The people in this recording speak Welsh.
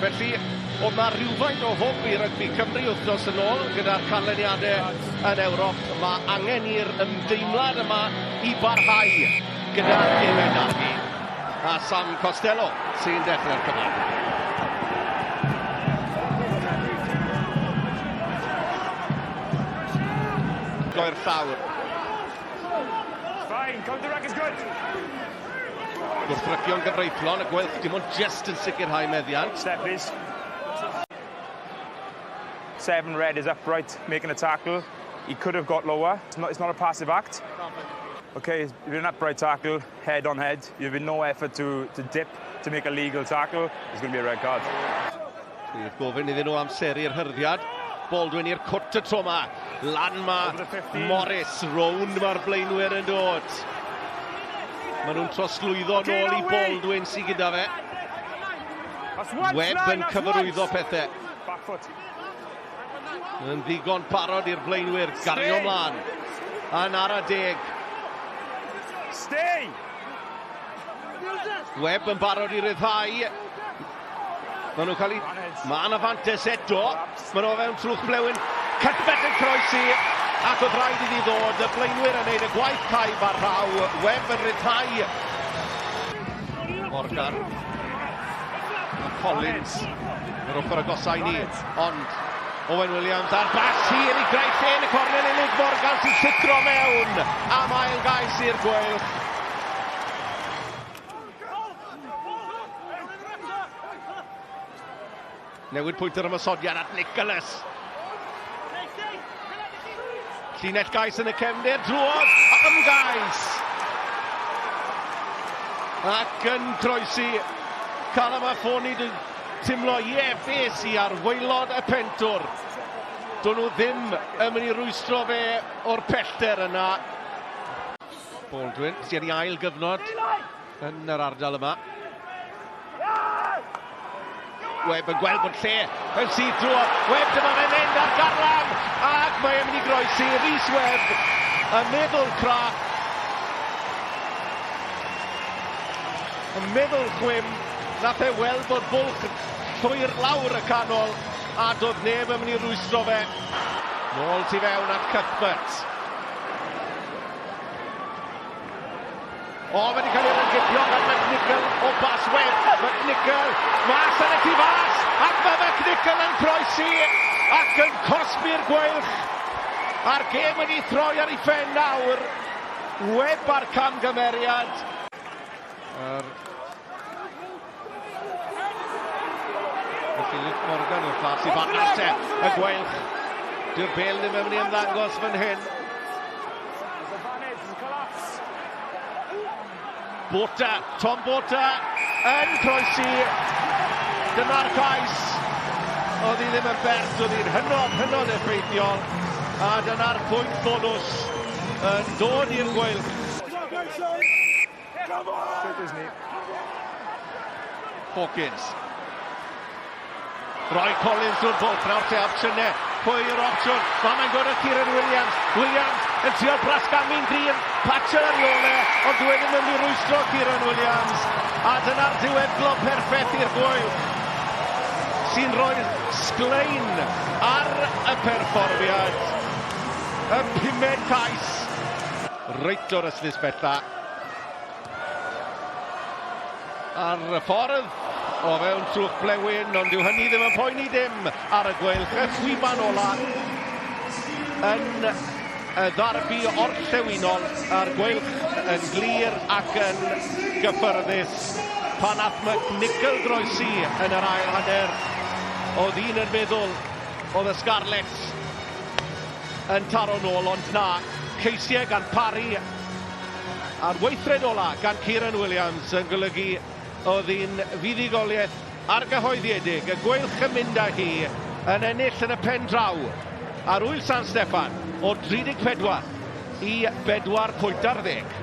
Felly, oedd na rhywfaint o hwb i rygbi Cymru wythnos yn ôl gyda'r canlyniadau yn Ewrop. Mae angen i'r ymdeimlad yma i barhau gyda'r gemau darbi. A Sam Costello sy'n dechrau'r cyfle. Goi'r llawr. Fine, count the rack is good. Gwrthrycio'n gyfreithlon, y Gweilch dim ond just yn sicrhau meddiant. Step, please. Seven red is upright, making a tackle. He could have got lower. It's not, it's not a passive act. Okay, it's been an upright tackle, head on head. You've been no effort to, to dip to make a legal tackle. It's going to be a red card. Bydd gofyn iddyn nhw amseru'r hyrddiad. Baldwin i'r cwrt y tro ma. Lan ma Morris, rownd mae'r blaenwyr yn dod. Maen nhw'n trosglwyddo nôl i Baldwin sydd gyda fe. Webb yn cyfarwyddo pethau. Yn ddigon parod i'r blaenwyr gario mlaen. Yn ara deg. Stay! Webb yn barod i ryddhau. Maen nhw'n cael ei... Mae yna fantes eto. Maen nhw fewn trwch blewyn. Cuthbert yn croesi. Ac oedd rhaid iddi ddod. Y blaenwyr yn neud y gwaith caib ar rhaw. Webb yn rhyddhau. Morgan. A Collins. Yr ochr agosau ni. Ond Owen Williams a'r bas hir i greu lle yn y cornel i Luke Morgan sy'n llithro mewn am ail gais i'r Gweilch. Newid pwynt yr ymosodiad at Nicholas. Llinell gais yn y cefndir, drwodd, am gais! Ac yn croesi, Kalamafoni timlo, ie, yeah, fe sy ar waelod y pentwr. Do'n nhw ddim yn mynd i rwystro fe o'r pellter yna. Baldwin, sy'n ei ail gyfnod yn yr ardal yma. Webb yn gweld bod lle yn syth drwodd. Webb dyma fe'n mynd ar garlam ac mae e'n mynd i groesi. Rhys Webb yn meddwl craff. Yn meddwl chwim. Nath e weld bod bwlch llwyr lawr y canol a doedd neb yn mynd i rwystro fe. Nôl tu fewn at Cuthbert. O, mae wedi cael ei rygibio gan McNichol o bas Webb. McNichol, mas yn y tu fas, ac mae McNichol yn croesi ac yn cosbi'r Gweilch. A'r gêm wedi throi ar ei phen nawr. Webb a'r camgymeriad. Yr... Felly Luke Morgan yw'r plas i fan y Gweilch. Dyw'r bel ddim yn mynd i ymddangos fan hyn. Bota, Tom Bota yn croesi. Dyna'r cais. Oedd hi ddim yn bert, oedd hi'n hynod, hynod effeithiol. A dyna'r pwynt bonws yn dod i'r Gweilch. Hawkins. Roy Collins drwy'r bwlch, nawr te opsiynau. Pwy yw'r opsiwn? Mae mae'n gwrdd Kieran Williams. Williams yn trio brasgamu'n gryf. Patcher ar ei ôl e, ond dyw e ddim yn mynd i rwystro Kieran Williams. A dyna'r diweddglo perffaith i'r Gweilch, sy'n rhoi'r sglein ar y perfformiad. Y pumed cais. Reit o'r ystlys bella. Ar y ffordd o fewn trwch blewyn, ond dyw hynny ddim yn poeni dim ar y Gweilch. Y chwiban ola yn y ddarbi orllewinol a'r Gweilch yn glir ac yn gyffyrddus. Pan ath McNichol groesi yn yr ail hanner, oedd un yn meddwl oedd y Scarlets yn taro nôl, ond na, ceisiau gan Parry A'r weithred ola gan Kieran Williams yn golygu oedd hi'n fuddugoliaeth argyhoeddiedig, y Gweilch yn mynd â hi yn ennill yn y pen draw ar Ŵyl San Steffan o 34 i 4 pwynt ar ddeg.